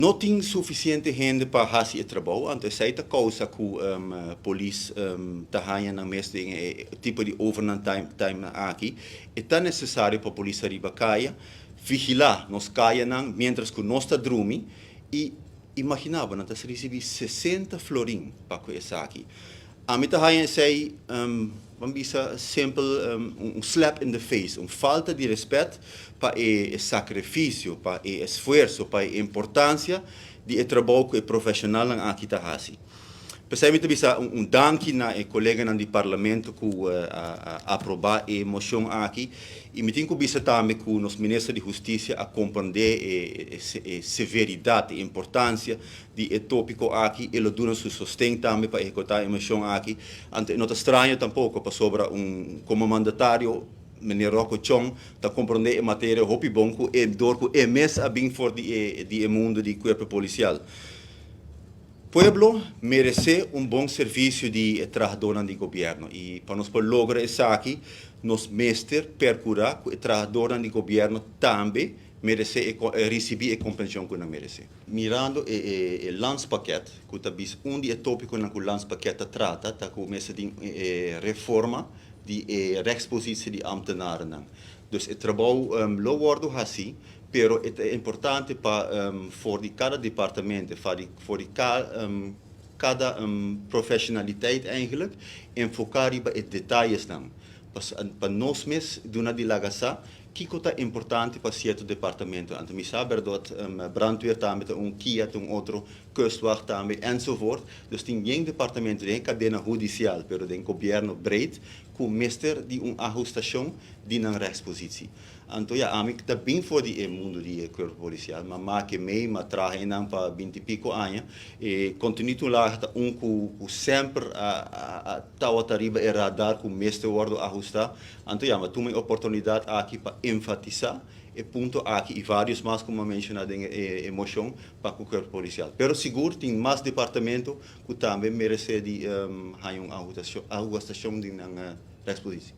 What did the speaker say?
No tin sufisiente hende pa hasi e trabou, anto esei ta kousa ku polis ta haña nan mes den e tipo di overnan time aki. E ta nesesario pa polis riba kaya, vigilá nos kayanan mientras ku nos ta drumi i imaginá bo, nan ta risibí 60 florin pa ku esaki. Ami ta haña esei, ban bisa simpel, un slap in the face, un falta di rèspèt pa e sakrifisio, pa e esfuerso, pa e importansia di e trabou ku e profeshonalnan aki ta hasi. P'esei mi ta bisa un danki na e koleganan di parlamento ku a aprobá e moshon aki i mi tin ku bisa tambe ku nos minister di Hustisia a komprondé e severidat, e importansia di e tópiko aki i lo duna su sosten tambe pa ehekutá e moshon aki. Anto no ta straño tampoko pasobra un komo mandatario meneer Rocco Chong ta komprondé e materia hopi bon ku e dor ku e mes a bin for di e mundu di kuerpo polisial. Pueblo meresé un bon servisio di e trahadónan di gobièrnu i pa nos por logra esaki nos mester perkurá ku e trahadónan di gobièrnu tambe meresé e risibí e kompensashon ku nan meresé. Mirando e landspakket, ku ta bis un di e tópikonan ku landspakket ta trata, ta ku mester tin e reforma di e rechtspositie di ambtenarennan. Dus e trabou lo wòrdu hasi, pero e ta importante pa for di kada departamento, for di kada professionaliteit eigenlijk, enfoká riba e detayesnan. Pa nos mes duna di laga sa kiko ta importante pa sierto departamento. Anto mi sa dat brandweer tambe ta un, KIA ta un otro, kustwacht tambe, enzovoort. Dus tin yen departamento den kadena hudisial, pero den gobièrnu breed, ku mester di un ahustashon di nan rechtspositie. Anto ja, ami ta bin for di e mundu di kuerpo polisial, m'a make mee, m'a traha einan pa 20 i piko aña. E continue toelage ta un ku semper a tabata riba e radar ku mester wòrdu ahustá. Anto ja, m'a tuma e oportunidat aki pa enfatisá e punto aki i vários mas ku m'a menshoná den e moshon pa ku kuerpo polisial. Pero sigur tin mas departamento ku tambe meresé di haña un ahustashon di nan rechtspositie.